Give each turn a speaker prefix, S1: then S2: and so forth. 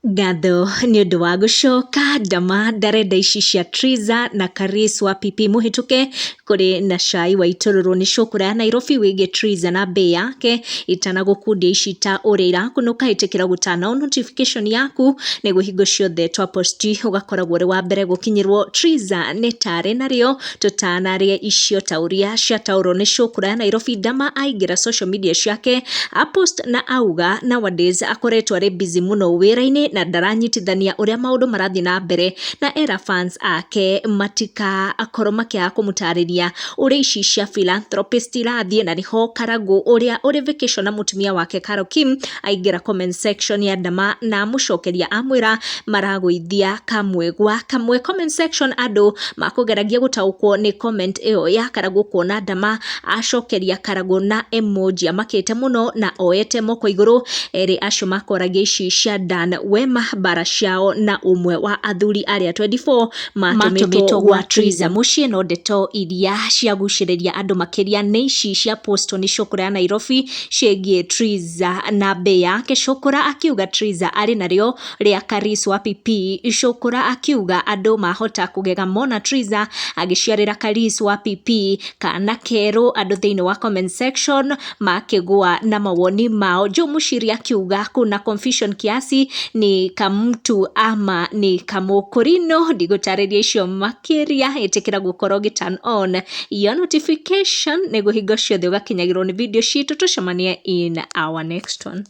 S1: Ngatho nĩ ũndũ wa gũcoka ndama ndarenda ici cia Triza na Karis wa PP mũhĩtũke kũrĩ na cai wa itũrũrwo nĩ cũkũra ya Nairobi wĩgiĩ Triza na mbĩ yake itanagũkundia ici ta ũrĩa irakunũka. Ĩtĩkĩra gũtana on notification yaku nĩguo hingo ciothe twa post ũgakoragwo ũrĩ wa mbere gũkinyĩrwo. Triza nĩ tarĩ narĩo tũtanarĩe icio ta ũrĩa ciataũrwo nĩ cũkũra ya Nairobi. Ndama aingĩra social media ciake a post na auga nowadays akoretwo arĩ busy mũno wĩra-inĩ na ndaranyitithania ũrĩa maũndũ marathiĩ na mbere, na era fans ake matikakorwo makĩaga kũmũtarĩria ũrĩa ici cia philanthropist irathiĩ. Na nĩho Karangũ ũrĩa ũrĩ vacation na mũtumia wake Carol Kim aingĩra comment section ya Ndama na amũcokeria amwĩra maragũithia kamwe gwa kamwe. Comment section andũ makũgeragia gũtaũkwo nĩ comment ĩyo ya Karangũ kuona Ndama acokeria Karangũ na emoji amakĩte mũno na oete moko igũrũ. Erĩ acio makoragia ici cia Dan Wema mbara ciao na ũmwe wa athuri arĩa 24 matũmĩtwo gwa Triza mũciĩ. No ndeto iria ciagucĩrĩria andũ makĩria nĩ ici cia postwo nĩ Cũkũra ya Nairobi ciĩgiĩ Triza na mbĩ yake. Cũkũra akiuga Triza arĩ narĩo rĩa Karis wa PP. Cũkũra akiuga andũ mahota kũgega mona Triza agĩciarĩra Karis wa PP kana kerũ. Andũ thĩinĩ wa comment section makĩgũa na mawoni mao. Joe Muchiri akiuga kuna confusion kiasi, ni kamtu ama ni kamũkũrino. Ndigũtarĩria icio makĩria, ĩtĩkĩra gũkorwo ũgĩ turn on your notification nĩguo hingo ciothe ũgakinyagĩrwo nĩ video citũ. Tũcemanie in our next one.